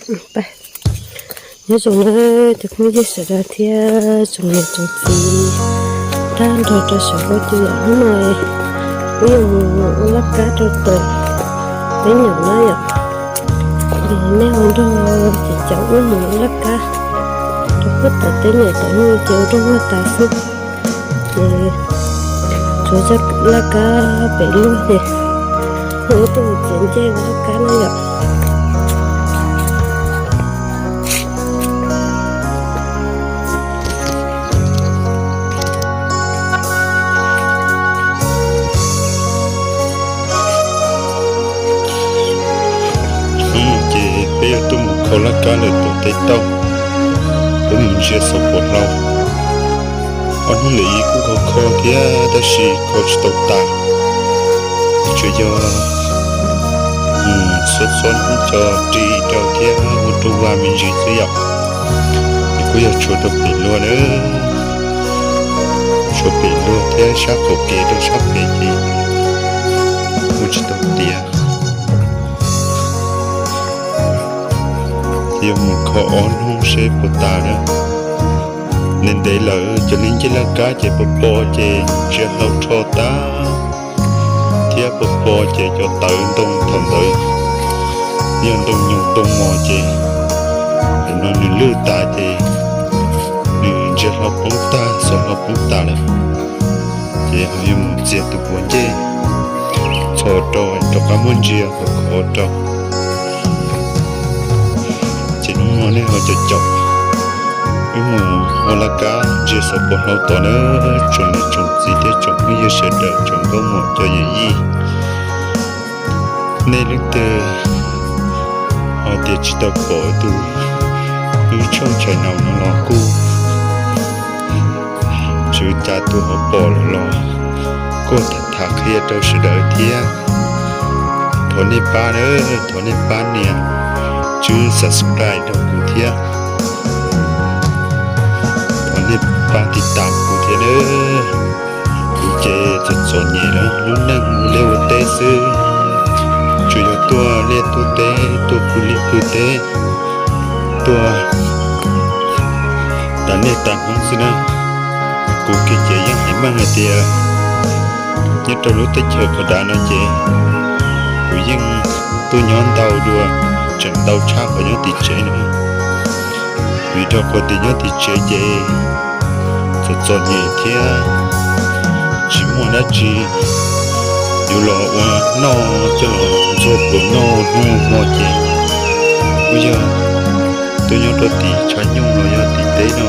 Nyob zoo na cov phooj ywg sawv daws thiab tsoom niam tsoom txiv, tag nrho rau saum huab cua. Hnub no wb yuav mus ua laj kab rau tom teb nyom na yom. Nej ho nrog kuv caum wb mus ua laj kab rau puag tom teb nyom tom no ces ua rau luag tas xwb. Ces tsuav laj kab pem luag ces wb tuaj mus txiav ncej ua laj kab na yom. Hnub no ces peb yuav tuaj mus kho laj kab lawm tom tej tauj, peb mus ntsia xov puas hlau. Ob hnub ntawd kuj kho kho thiab tab sis kho tsis tau tas, tsuas yog mus xob xob cov ris rau thiab ua rau vaj me ntsis xwb yom. Es kuj yog tshuav rau pem luag na, tshuav pem luag thiab sab qaum kev rau sab pem ces ua tsis tau tiav. Yuav mus kho ob hnub seb puas tas na. Ntev ntev lawm cov li ncej laj kab ces pos pos ces ntsia hlau rho tag, thiab pos pos ces cov tawv ntoo thaum ntawd yog ntoo nyoos ntoo mos ces nim no nws lwj tas ces nws ntsia hlau poob tag, xov hlau poob tas lawm. Ces ho yuav mus txiav tus puav ncej txhos rau, rov qab muab ntsia khov khov rau. Ces hnub no nej ho caum caum wb mus ua laj kab ntsia xov puas hlau tod na, tsoom niam tsoom txiv thiab tsoom phooj ywg sawv daws, tsoom nkauj muam cov yawm yij. Nej leej twg ho tias tsis tau pom tus wb tshooj channel no los kuj tsis ua cas, tus ho pom lawm los kuj tham qhia rau sawv daws thiab. Thov nej pab na, thov nej pab nias tswb subscribe rau kuv thiab. Thov nej pab tiv tam kuv thiab na. Kuv ces txom txom nyem lawm, lub neej ua liaj ua teb xwb, tsuas yog tuaj liaj tuaj teb, tuaj pw liaj pw teb, tuaj tas niaj tas hnub xwb na. Kuv kiag ces yeej hais meej hais tias nyob rau lub teb chaws qhov dav no ces kuv yeej tuaj nyob ntau dua, tseem ntau tshaj qhov nyob tim tsev no. Vim rau qhov tias nyob tim tsev ces txom txom nyem thiab tsis muaj dab tsi yuav los ua noj coj los ntxuag pluas noj hnub hmo ces kuj yog tuaj nyob rau tim tshav nyuj los yog tim teb no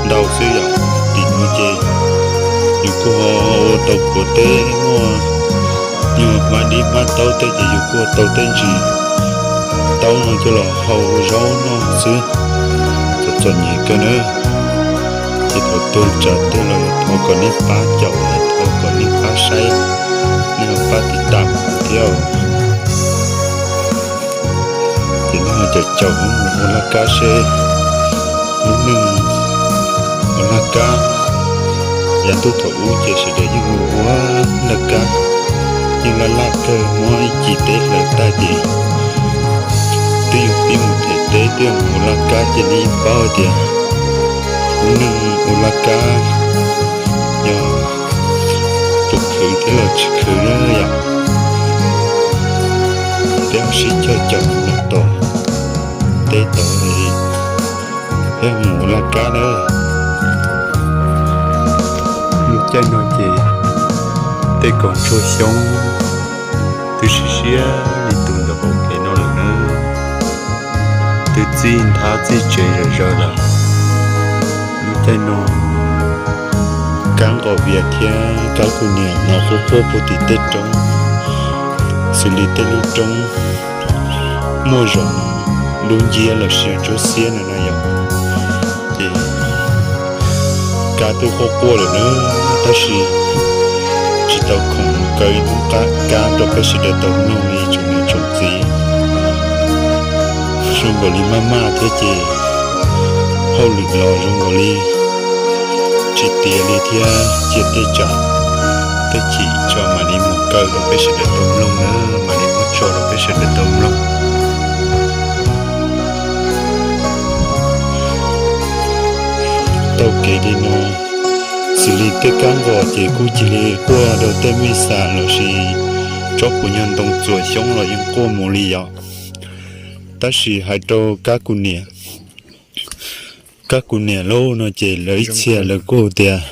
ntau xwb yom. Tim no ces yus kuj ho ua tau pluas teb, muaj nyuag hmab dib hmab taub tej ces yus kuj ua tau tej ntsis taub no coj los hau ua zaub noj xwb. Txom txom nyem kawg na. Ces thaum twg tsam twg los thov kom nej pab caum, thov kom nej pab saib, nej ho pab tiv tam thiab. Ces nej ho caum caum wb mus ua laj kab seb lub neej ua laj kab. Yav ntuj thaum ub ces sawv daws yeej ua ua laj kab, yeej laj laj kawg, muab ib cim teb hlawv tag ces twb yog pib mus them teb, twb yog mus ua laj kab ces nej yeej paub hais tias lub neej ua laj kab yog puas khwv thiab los tsis khwv na yom. Peb ho sib cog caum mus tom teb tod li, peb mus ua laj kab na. Lub caij no ces tej kaum ntsuag xyoob twb siav siab li tus ntawm hauv kev no lawm na, twb txij nthab txij tsev zom zaws lawm. Lub caij no kab nqos vias thiab kab kuj niam no quaj quaj puag tim tej roob, xws li tej lub roob muaj zoov dub nciab los sis ntsuab xiab no na yom. Ces kab twb quaj quaj lawm na, tab sis tsis tau khoom mus kaw ib hnub kab rau peb sawv daws tau mloog li tsoom niam tsoom txiv. Zoo nkaus li maj maj thiab ces hauj lwm los zoo nkaus li tsis tiav li thiab, cia tej tsam tej chim tso mam li mus kaw rau peb sawv daws tau mloog na, mam li muab tso rau peb sawv daws tau mloog. kev li no. Xws li tej kab nqos ces kuj cia li quaj rau tej mej xas lossis tsob puas nyuag ntoo txuas xyoob los yeej quaj mus li yom. Tab sis hais rau kab kuv niam, kab kuv niam lauj no ces lawv ib txhia lawv kuj tias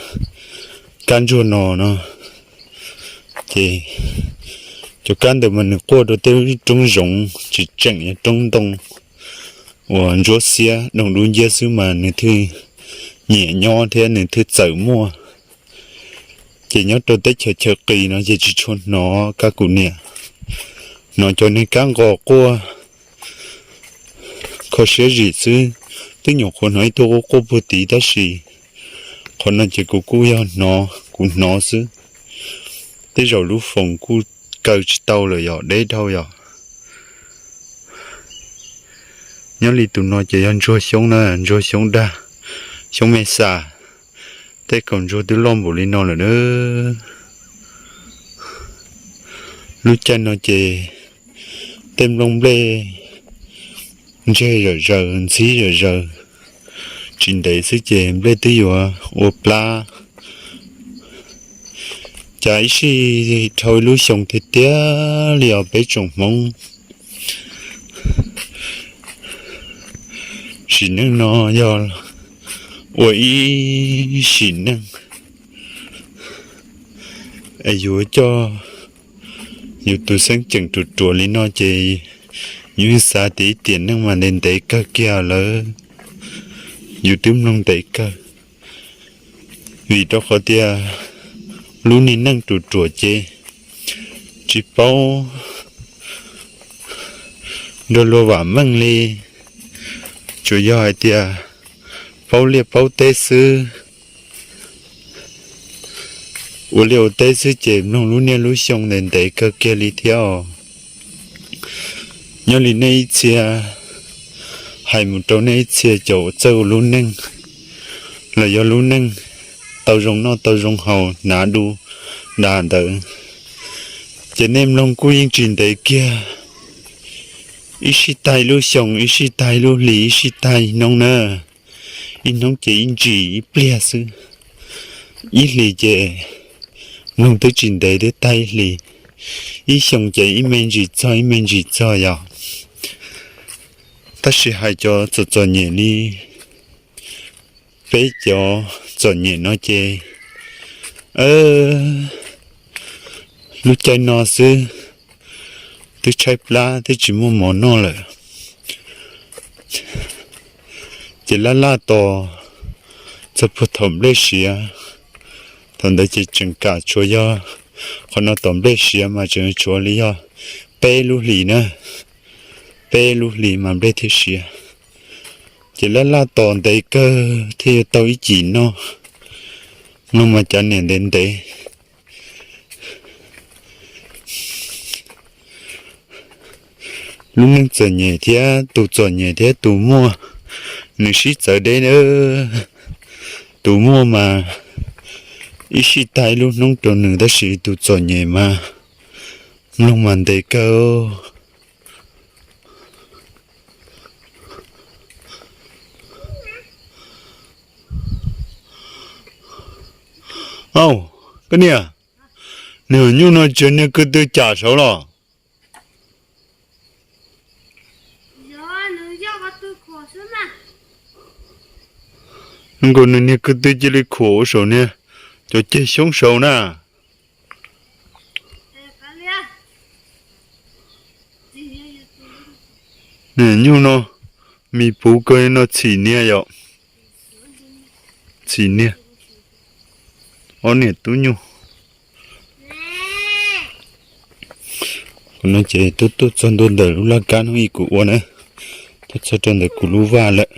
kab ntsuag no no ces cov kab ntawd mas nws quaj rau tej roob zoov tsis tseem roob ntoo uas ntsuab xiab doog dub nciab xwb mas nws thiaj nyiam nyob thiab nws thiaj txawm muaj. Ces nyob rau teb chaws chaw qis no ces tsis tshua hnov kab kuv niam, hnov cov niag kab nqos quaj kho siab zim xwb. Twb nyuam qhuav hnov ib tug quaj quaj puag tid tab sis qhov no ces kuv kuj yog hnov, kuv hnov xwb. Tej zaum lub foos kuj kaw tsis tau lawm yom, deb dhau yom. Nyob li tus no ces yog ntsuag xyoob na, ntsuag xyoob dag, xyoob me xas. Tej kaum ntsuag twb loj npaum li no lawm na. Lub caij no ces tej nplooj nplej ntseg zom zaws ntxhib zom zaws, tsis ntev xwb ces nplej twb yuav ua plab. Cas ib sij dhau ib lub xyoo tiag tiag li os peb tsoom Hmoob. Sim neej no yog ua ib sim neej es yuav coj yus tus xeeb ceem ruam ruam li no ces yus xav tias ib tiam neej mas ntev ntev kawg kiag lawm, yus twb mloog ntev kawg. Vim rau qhov tias lub niag neej ruam ruam ces tsis paub nrog luag vam meej li, tsuas yog hais tias paub liaj paub teb xwb. Ua liaj ua teb xwb ces mloog lub niaj lub xyoo ntev ntev kawg kiag li thiab os. Nyob li nej ib txhia, hais mus rau nej ib txhia cov uas txawj ua lub neej los yog lub neej tau zoo noj tau zoo haus hnav du da ntawd, ces nej mloog kuj yeej tsis ntev kiag. Ib sij tag ib lub xyoo, ib sij tag ib lub hlis, ib sij tag ib hnub na, ib hnub ces ib ntsis ib pliag xwb, ib hlis ces mloog twb tsis ntev twb tag ib hlis, ib xyoo ces ib me ntsis txog ib me ntsis txog yom. Tab sis hais cov txom txom nyem li peb cov txom nyem no ces lub caij no xwb twb tshaib plab twb tsis muaj mov noj lawm. Ces laj laj tos txog puag thaum nplej siav, thaum ntawd ces tseem kam tshuav yog, qhov no tos nplej siav mas tseem tshuav li yog peb lub hlis na, peb lub hlis mas nplej thiaj siav. Ces laj laj tos ntev kawg thiaj yuav tau ib cim noj, mloog mas cav niam ntev ntev. Lub neej txom nyem thiab tus txom nyem thiab tus muaj, nws sib txawv deb na. Tus muaj mas ib sij tag ib lub hnub rau nws, tab sis tus txom nyem mas mloog mas ntev kawg. Au, koj niam, nws nyuj no tsis yog niag ko tw cam saud los? Nkaus nws niag ko tw cia li khuam ua saum niag cov ceg xyoob saud na. Niag nyuj no, mis puv kawg no txhim niag yom. Txhim niag, ob niam tub nyuj. Qhov no ces tuaj tuaj txog ntua ntawm lub laj kab hnub ib kuv ua na, tuaj txog rau ntawm kuv lub vaj lawm.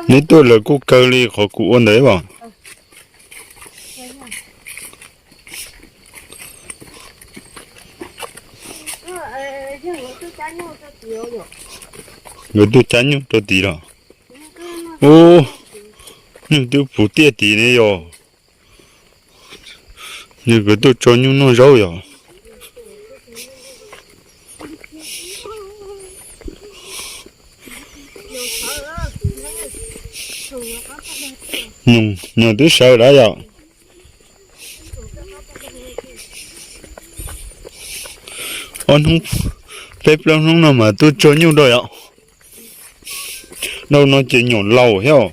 Neb tuaj lawm kuj kawg li qhov kuv ua ntawd as. Nkawd tuaj cab nyuj rau tid los? Ub, nyuj twb puv tiaj tid ne yog. Nws nkawd tuaj tso nyuj noj zaub yog. Nyob twb sawv dab yom. Ob hnub, peb plaub hnub no mas tuaj tso nyuj dua yom. Dhau no ces nyuam laus thiab.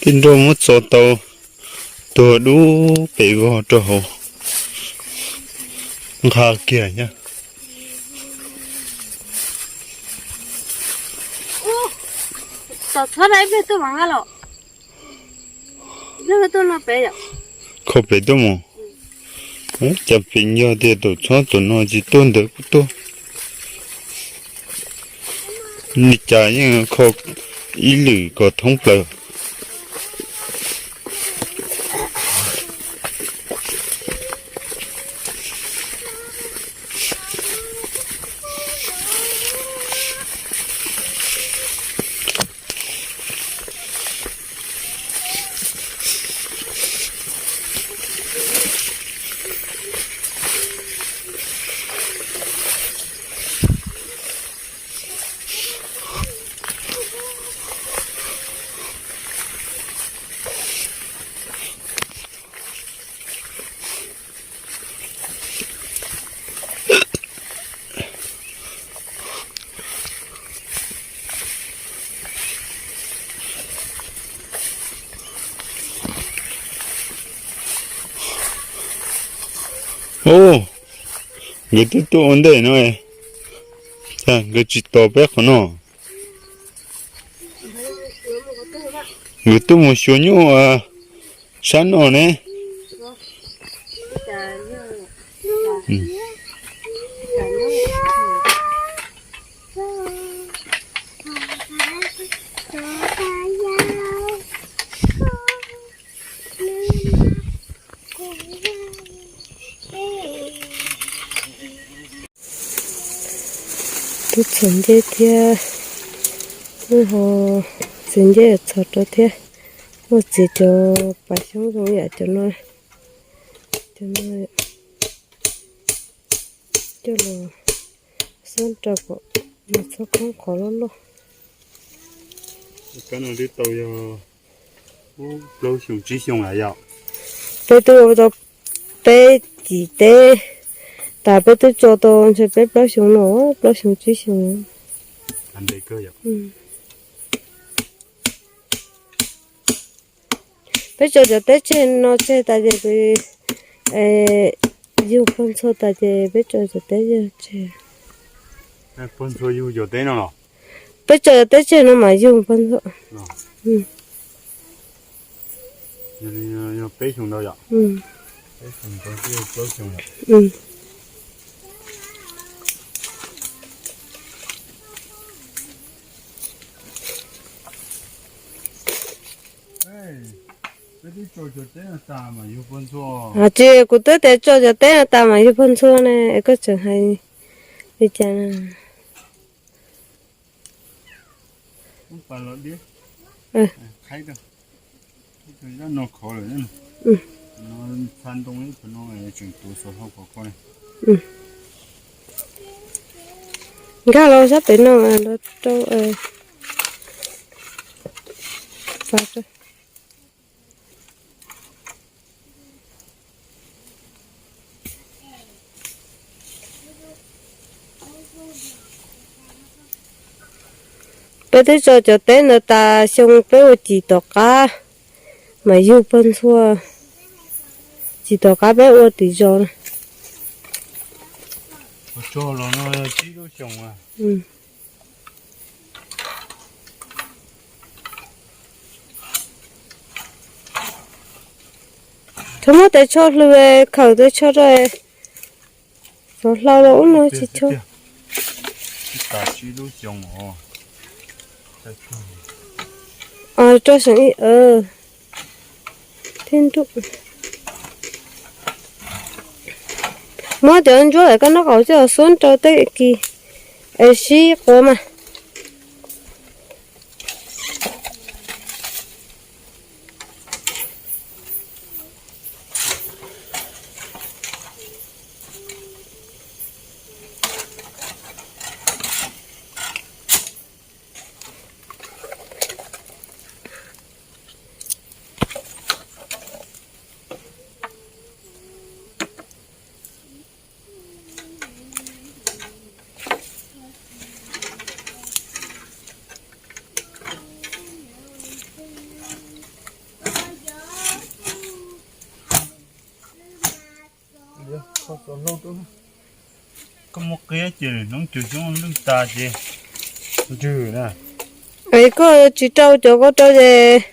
Tij nrauj muab txo tau tuag dub pem vog rau hauv nqa kiag thiab. Kho pem tuaj mus. Cas pem yog tias tus txhob tus no tsis tuaj ntawd kuj tuaj. Li cas yeej kho ib lwm kom thoob plaws. Ub, nkawd twb tuaj ua ntej no, nkawd tsis tos peb qhov no. Nkawd tuaj mus xyuas nyuj sab no ne. Twb txhom ncej thiab, ho txiv ncej txhom rau thiab. Muaj txiv cov pas xyoob zoo yam cov no, cov no coj los xab rau kom nws txhob khoob qhov loj loj. Kab no twb tau yog plaub xyoo tsib xyoo lawm yom. Peb twb ua tau peb cim teb tas, peb twb tso tau ntshe peb plaub xyoo no, plaub xyoo tsib xyoo. Peb tso cov teb tseg no tseg tas ces yug pog ntxhua tas ces peb tso cov teb yawg tseg. Peb tso cov teb tseg no mas yug pog ntxhua. Peb xyoo ntau yom. Tsis, kuv twb tias tso cov teb no tas mas yug pog ntxhua ne, koj tseem hais li cas? Nkag los sab pem no los rau. Peb twb tso cov teb ntawd tas xyoo peb ua cim tom qab, mas yug pawg ntxhua, cim tom qab peb ua tim zos na. Txhob muab tes tsho hlw, khawm tes tsho rau, xov hlau los ub no tsis tsho. Rau seem ib, thiab nruj. Muab cov ntsuab cov koj noj qaum coj xuab rau tej kis es sib quav mas. Koj muab qia ces hnub twg xyoob lwj tas ces nrwg na. Es koj tsis rau cov koj rau ces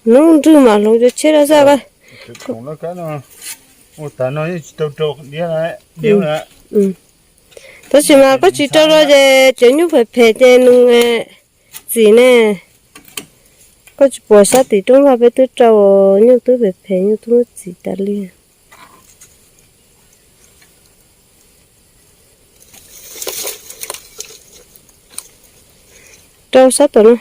hnub nrwg mam hloov cov tsheb rau xwb. Ua tas no yeej tsis tau rau diab, diab na. Tab sis mas koj tsis rau rau ces cov nyuj phem phem ces nws txim ne. Koj tsis pom sab tim rooj vag peb twb rau nyuj twb phem phem, nyuj twb muab txim tas li. Rau sab tom no.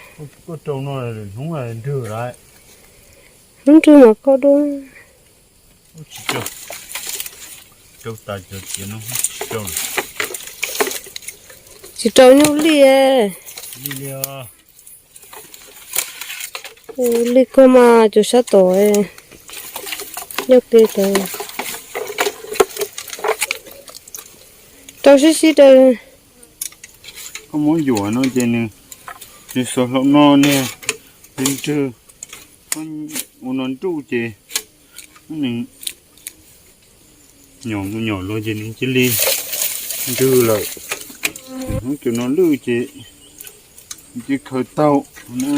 Hnub nrwg mas koj dua. Tsis rau nyuj lij. Lij koj mas cov sab tom yog ke tau. Rau sib sib rau. Koj muab yuam no ces nws tsis xov hlau no niag, nws nrwg, ua no nruj ces nws nyom mus nyom los ces nws cia li nrwg lawm. Hnub cov no lwj ces cia khaws tau na.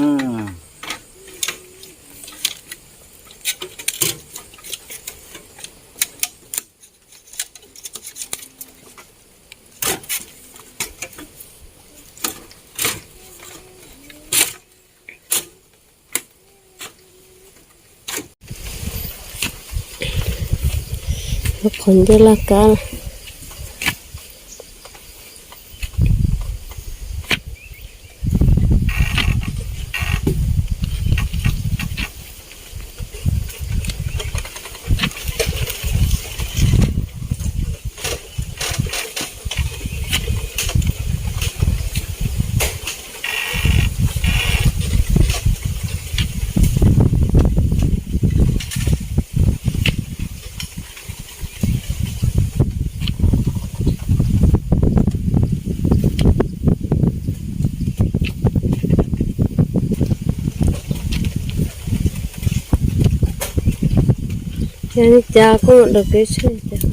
Qhov ntiaj laj kab. Yog li cas koj mam dam kev tsheb cas?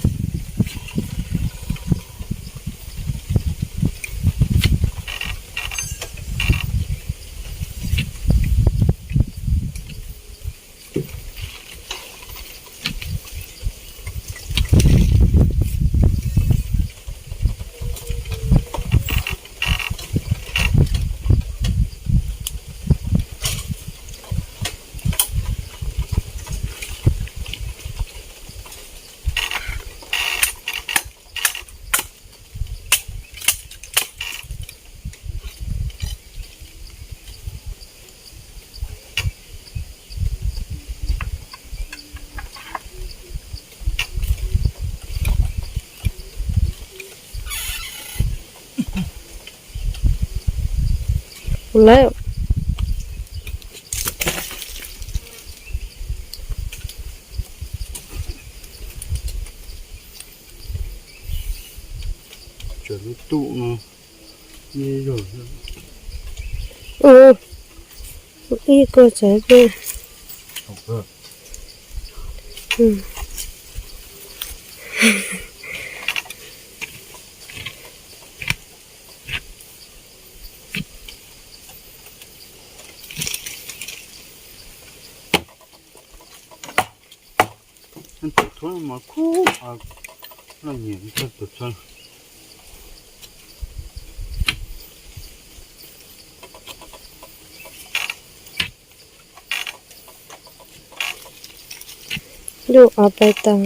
Lawm. Tsam lub tuj no, ib zaug, Ua ib ko tsav peb. Tus thuab mas kub, loj nyiam tus thuab. Yus av pais tas.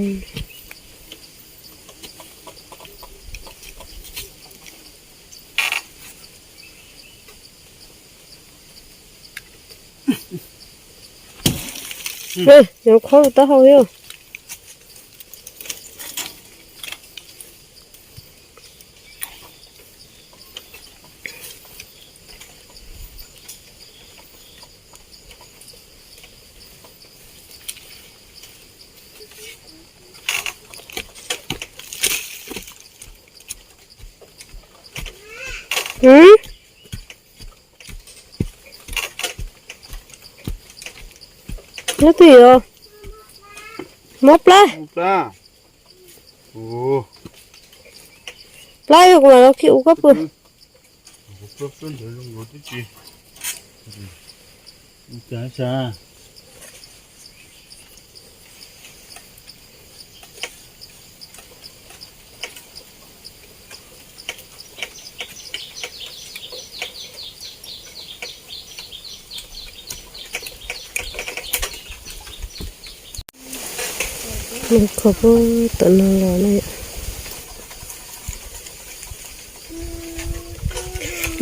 Nyob khob taub hau thiab. Nyob twj ywm, mob plab. Plab kuv mam los khi ua koj pw. Nws kho puag tom no los na.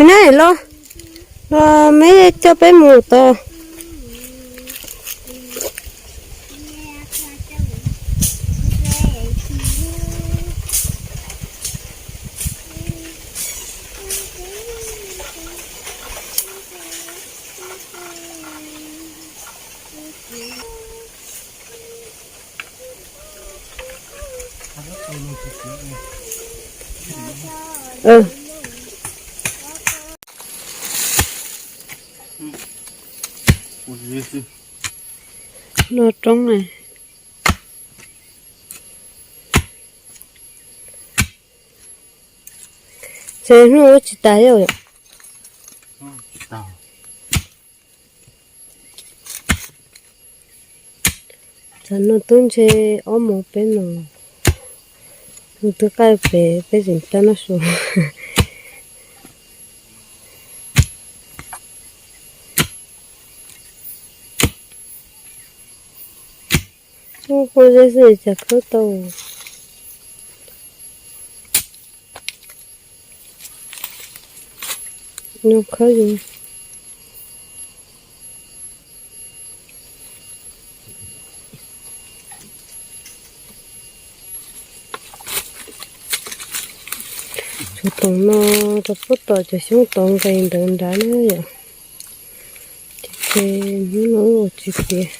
Neb los, los meb coj peb mus tod. No roob na. Ces hnub ua tsis tas yom. Tsam no twb ntshe ob moos peb moos, nws twb qaij pem peb tseem coj noj su. Ua kuv zeb xwb cas khawb tau. Nyob khawb zoo. Tshuav toom no rau puag tom cov xyoob tov nqes ntawd nrad na yom. Ces hnub no wb ua tsis tiav.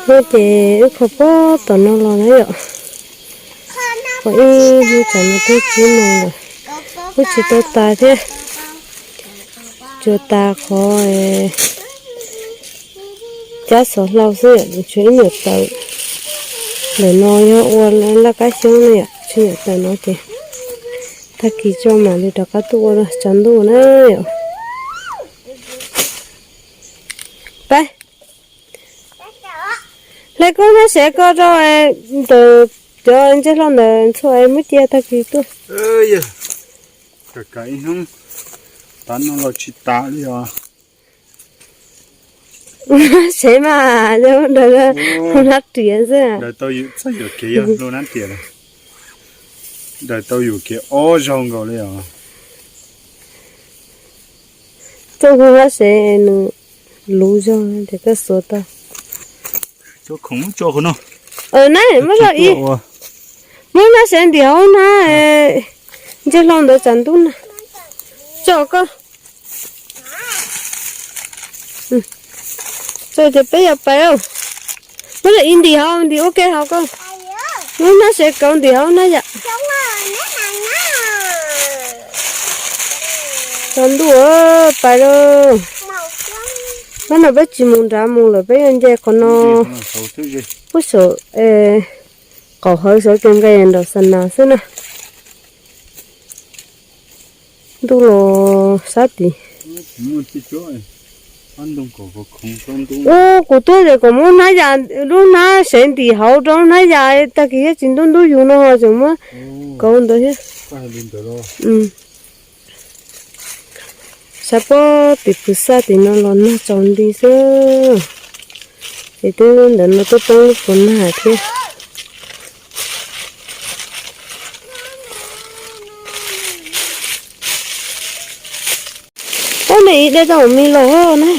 No ces wb kho puag tom no los na yom. Kho ib hnub tsam no twb tsib moos lawm, kuj tsis tau tas thiab. Tsuas tas qhov cab xov hlau xwb yom, tshuav ib nyuam tawm. Ntawm no yog ua laj kab xyoob na yom, tshuav nyuam tawm no ces tag kis tso mam li rov qab tuaj ua tsaus ntuj na yom. Pab, hle koj noj sev koj rau ntawm cov ntsej hlau ntawd ntxhua es muab cia tag kis tuaj. Kam kam ib hnub, tav no los tsis tas li os. Sev mas, hlub nab riam xwb. Txog yuam kev yog hlub nab riam lawm. Daws tau yuam kev ob zaug nkaus li os. Txoj hu hab sev nws luv zog ces koj xuas tau. Khoom tso qhov no. Nab muab zog ib, muab nab sev ntim hauv na, ntseg hlau ntawd tsam ntub na. Tso koj. Tso ces peb yuav pais. Muab zog ib ntim hauv, ntim ua ke hauv koj. Muab nab sev kauv ntim hauv na yom. Tsaus ntuj pais lauj. Hnub no peb tsis mus nrad mus lawm, peb yuav nce qhov no. Puag saum qaum hawv saum kev nqes nram xa nas xwb na. Ntuj los sab tid. Ua kuv tuaj ces kom muab hnab yas, lub hnab sev ntim hauv rau hnab yas, tag kis thiab tsis ntub ntub yus no tseem muab kauv ntawd thiab. Sab pob tim pus xaj tim no los nag tsaus nti xwb. Es twb ntawm no twb poob lub puas nag thiab. Ub, nej ib dej tau me los na.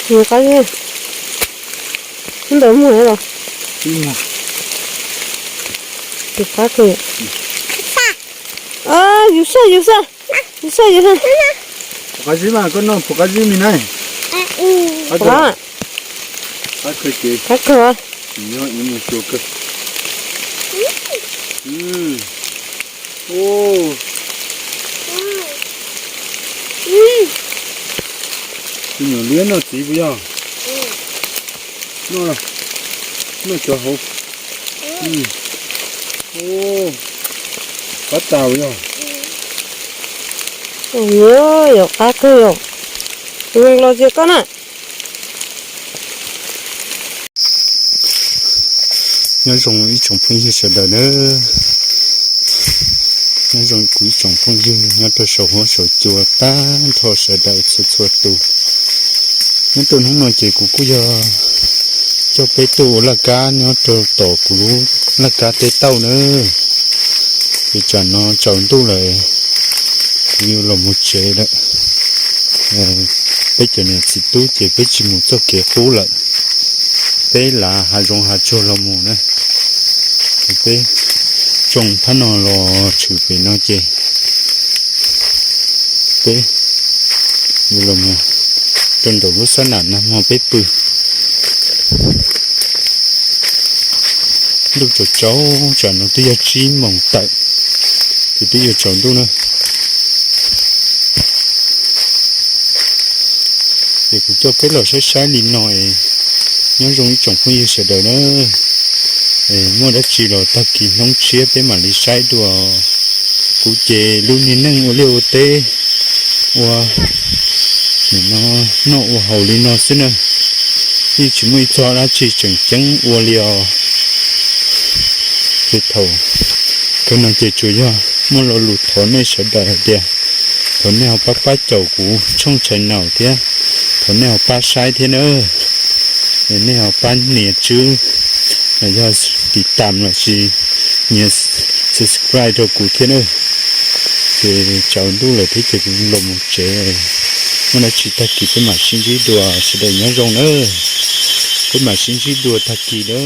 Qab ntawd muag los. Tus qab kawg. Yus saj, yus saj, yus saj, yus saj. Phuv qab zib mas, koj noj phuv qab zib me na. Qab kawg. Qab kawg. Yog ib mus xyuas kawg. Tus nyuam liab noj txiv puas yog? Noj, noj cov hauv. Qab tas puas yog? Yog qab kawg yom. Los tsis koj na. Nyob zoo ib tsoom phooj ywg sawv daws na. Nyob zoo kuv ib tsoom phooj ywg nyob rau saum huab saum cua tag nrho sawv daws txhua txhua tus. Nyob rau hnub no ces kuv kuj yog coj peb tuaj ua laj kab nyob rau tom kuv lub laj kab teb tauj na. Ces tsam no tsaus ntuj lawm, kuv yuav los mus tsev lawm. Peb cov niam txiv tub ces peb tsis mus txoj kev qub lawm, peb lav hav zoov hav tsuag los mus na. Ces peb tsoo phab no los tshwm pem no ces peb yuav los mus rau nraum lub xab nam nag hmo peb pw. Ntuj tsaus tsaus, tsam no twb yog tsib moos tawm, ces twb yuav tsaus ntuj na. Ces kuv coj peb los saib saib li no es nyob zoo ib tsoom phooj ywg sawv daws na. Es muaj dab tsi los tag kis hnub tshiab peb mam li saib dua. Kuv ces lub niag neej ua liaj ua teb, ua nim no noj ua haus li no xwb na, yeej tsis muaj ib txog dab tsi tseem ceeb ua li os. Ces thaum kawg no ces tsuas yog muaj lo lus thov nej sawv daws hais tias thov nej ho pab pab caum kuv tshooj channel thiab thov nej ho pab saib thiab na. Es nej ho pab nias tswb los yog tiv tam los sis nias subscribe rau kuv thiab na. Ces tsaus ntuj lawm thiab ces kuv los mus tsev, muaj dab tsi tag kis peb mam sib ntsib dua, sawv daws nyob zoo na. Peb mam sib ntsib dua tag kis na.